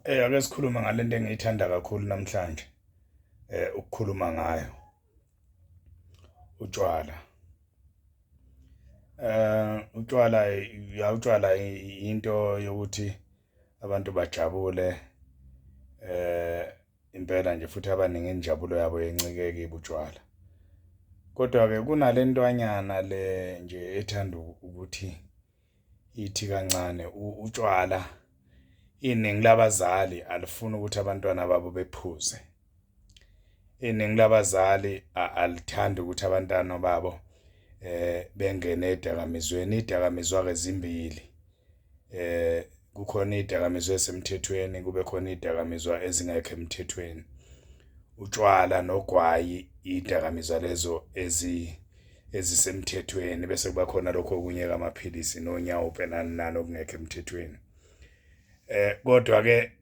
Ake sikhulume ngalento engiyithanda kakhulu namhlanje ukukhuluma ngayo, utshwala. Utshwala ya, utshwala into yokuthi abantu bajabule impela nje, futhi abaningi injabulo yabo yencike kibo utshwala. Kodwa-ke kunale ntwanyana le nje ethanda ukuthi ithi kancane utshwala, iningi labazali alifuni ukuthi abantwana babo bephuze, iningi labazali alithandi ukuthi abantwana babo bengene ey'dakamizweni. Iy'dakamizwa-ke zimbili, kukhona iy'dakamizwa ey'semthethweni, kube khona iy'dakamizwa ezingekho emthethweni. Utshwala nogwayi iy'dakamizwa lezo ezisemthethweni, bese kuba khona lokhu okunye-ke amaphilisi nonyaope, nani nani okungekho emthethweni. Kodwa-ke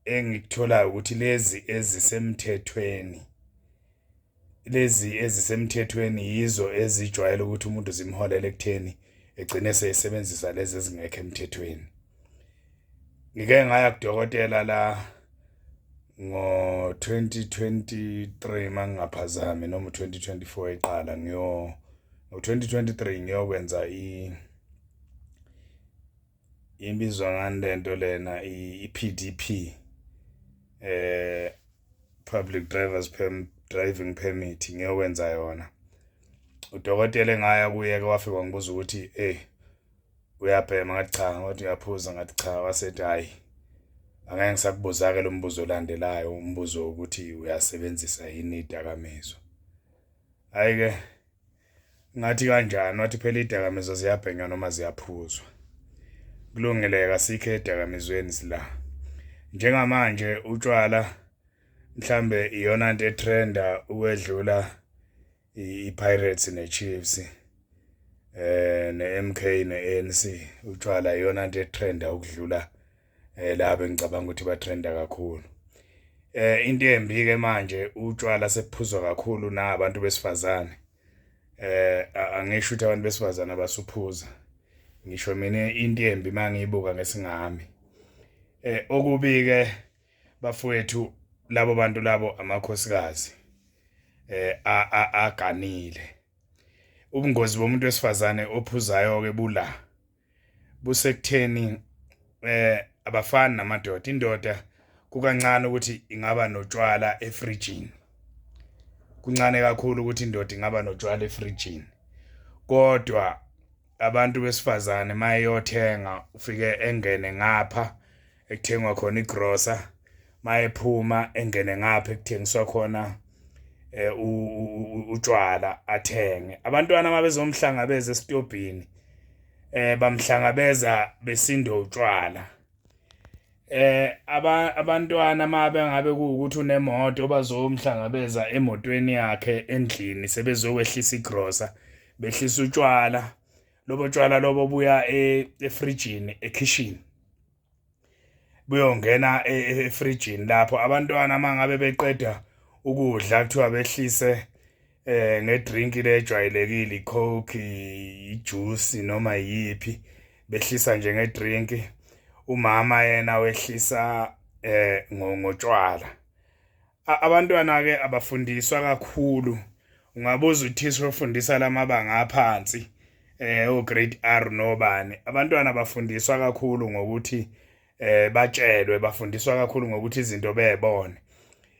engikutholayo ukuthi lezi ezisemthethweni, lezi ezisemthethweni yizo ezijwayele ukuthi umuntu zimholele ekutheni egcine eseyisebenzisa lezi ezingekho emthethweni. Ngike ngaya kudokotela la ngo-2023 mangingaphazami, noma u-2024 eqala, ngiyo ngo-2023 ngiyokwenza ibizwa ngani lento lena, i-PDP, public drivers driving permit, ngiyokwenza yona. Udokotela engaya kuye ke wafika wangibuza ukuthi, uyabhema? Ngathi cha. Wathi uyaphuza? Ngathi cha. Wasethi hayi, angeke ngisakubuza ke lo mbuzo olandelayo, umbuzo ukuthi uyasebenzisa yini idakamizwa. Hayi ke, ngathi kanjani? Wathi phela idakamizwa ziyabhenywa noma ziyaphuzwa. Kulungile-ke, asikho edakamizweni sila. Njengamanje utshwala mhlambe iyona nto etrenda ukwedlula i-Pirates ne-Chiefs ne-MK ne-ANC. Utshwala iyona nto etrenda ukudlula laba engicabanga ukuthi batrenda kakhulu. Into embi ke manje, utshwala sebuphuzwa kakhulu nabantu besifazane. Angisho ukuthi abantu besifazane abasuphuza, ngisho mina into embi mangiyibuka ngesingami. Okubi ke bafowethu, labo bantu labo amakhosikazi aganile. Ubungozi bomuntu wesifazane ophuzayo ke bula busekutheni abafani namadoda. Indoda kukancane ukuthi ingaba notshwala efrijini, kuncane kakhulu ukuthi indoda ingaba notshwala efrijini, kodwa abantu besifazane mayeyothenga ufike engene ngapha ekuthengwa khona igrosa, mayephuma engene ngapha ekuthengiswa khona utshwala athenge. Abantwana mabezomhlangabeza esitobhini bamhlangabeza besindo utshwala. Abantwana mabe ngabe kuwukuthi unemoto, bazomhlangabeza emotweni yakhe endlini sebezokwehlisa igrosa, behlisa utshwala. Lobo tshwala lobo buya efrijini ekhishini, buyongena efrijini lapho. Abantwana mangabe beqeda ukudla kuthiwa behlise ngedrink lejwayelekile, icoke, ijuice, noma yipi, behlisa nje ngedrink. Umama yena wehlisa ngotshwala. Abantwana ke abafundiswa kakhulu. Ungabuza uthisha ofundisa lamabanga aphansi, o grade R nobani, abantwana bafundiswa kakhulu ngokuthi batshelwe, bafundiswa kakhulu ngokuthi izinto bebone.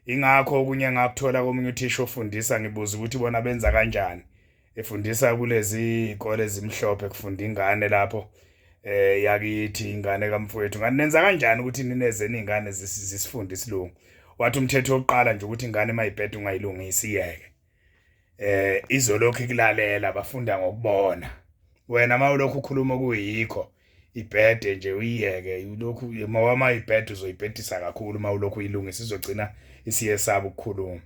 Ingakho okunye ngakuthola komunye uthisha ofundisa, ngibuza ukuthi bona benza kanjani, efundisa kulezi izikole ezimhlophe, kufunda ingane lapho yakithi, ingane kamfowethu, ngathi nenza kanjani ukuthi nineze izingane zisifunde isilungu? Wathi umthetho wokuqala nje ukuthi ingane mayibheda ungayilungisi, iyeke, izolokhu ikulalela. Bafunda ngokubona. Wena mawulokhu ukhuluma kuyikho, ibhede nje uyiyeke, ulokhu mawama ibhede uzoyibhedisa kakhulu. Mawulokhu uyilungisa izogcina isiyesaba ukukhuluma.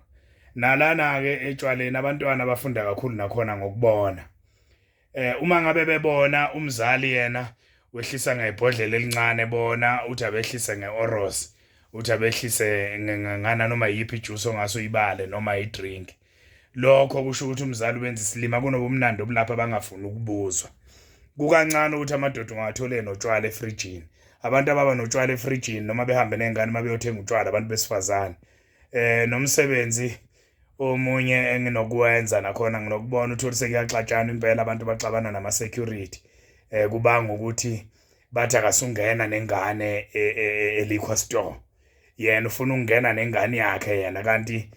Nalana ke etshwaleni abantwana bafunda kakhulu nakhona ngokubona. Uma ngabe bebona umzali yena wehlisa ngebhodlela elincane, bona uthi abehlise ngeoros, uthi abehlise ngana noma yiphi ijuice ongase uyibale noma idrink, lokho kusho ukuthi umzali wenza isilima. Kunobumnandi obulapha abangafuni ukubuzwa. Kukancane ukuthi amadoda ungawathole notshwala efrijini. Abantu ababa notshwala efrijini noma behambe ney'ngane uma beyothenga utshwala abantu besifazane. Nomsebenzi omunye enginokuwenza nakhona nginokubona uthole sekuyaxatshana impela, abantu baxabana nama-security kubanga ukuthi bathi akasungena nengane e-liquor store, yena ufuna ukungena nengane yakhe yena. Kanti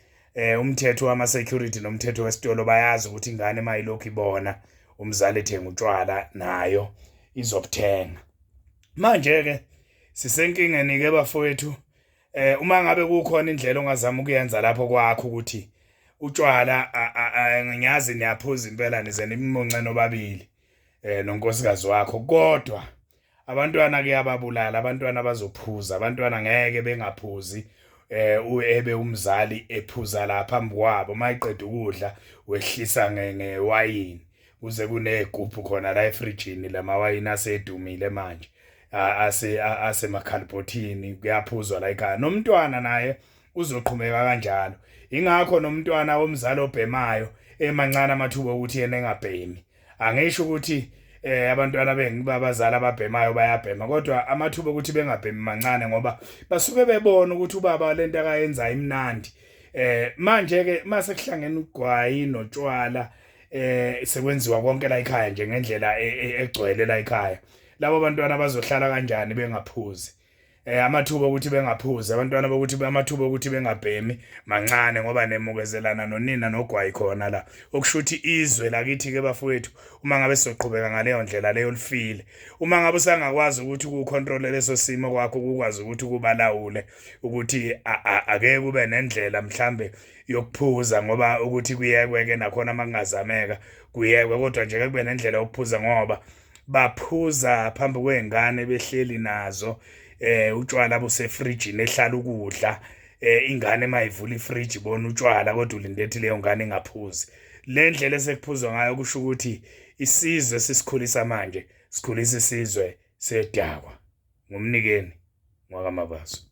umthetho wama-security nomthetho wesitolo bayazi ukuthi ingane mayilokhu ibona umzali ethenga utshwala nayo izobuthenga. Manje-ke sisenkingeni-ke bafowethu. Uma ngabe kukhona indlela ongazama ukuyenza lapho kwakho ukuthi utshwala, ngiyazi niyaphuza impela nize nimunce nobabili nonkosikazi wakho, kodwa abantwana kuyababulala. Abantwana bazophuza, abantwana ngeke bengaphuzi ebe umzali ephuza la phambi kwabo. Mayiqeda ukudla wehlisa ngewayini, kuze kunegubhu khona la efrijini lamawayini asedumile manje ase asemakhalibhothini, kuyaphuzwa la ekhaya. Nomntwana naye uzoqhumeka kanjalo. Ingakho nomntwana womzali obhemayo emancane amathuba okuthi yena engabhemi. Angisho ukuthi abantwana bengiba abazali ababhemayo bayabhema, kodwa amathuba okuthi bengabhemi mancane ngoba basuke bebona ukuthi ubaba lento akayenza imnandi. Manje ke mase kuhlangene ugwayi notshwala, sekwenziwa konke la ekhaya nje ngendlela egcwele la ekhaya, labo bantwana bazohlala kanjani bengaphuzi? Amathuba okuthi bengaphuzi abantwana bokuthi amathuba okuthi bengabhemi mancane ngoba nemukezelana nonina nogwayi khona la. Okusho ukuthi izwe lakithi ke bafowethu, uma ngabe sizoqhubeka ngaleyo ndlela leyo, lifile. Uma ngabe usangakwazi ukuthi ukucontrol leso simo kwakho, ukwazi ukuthi kubalawule ukuthi ake kube nendlela mhlambe yokuphuza, ngoba ukuthi kuyekwe-ke nakhona uma kungazameka kuyekwe, kodwa nje kube nendlela yokuphuza, ngoba baphuza phambi kwey'ngane behleli nazo, utshwala busefrijini ehlala ukudla, ingane mayivula ifriji ibona utshwala, kodwa ulinde ethi leyo ngane ingaphuzi. Le ndlela esekuphuzwa ngayo kusho ukuthi isizwe sisikhulisa manje sikhulisa isizwe sedakwa. Ngumnikeni ngwakamabaso.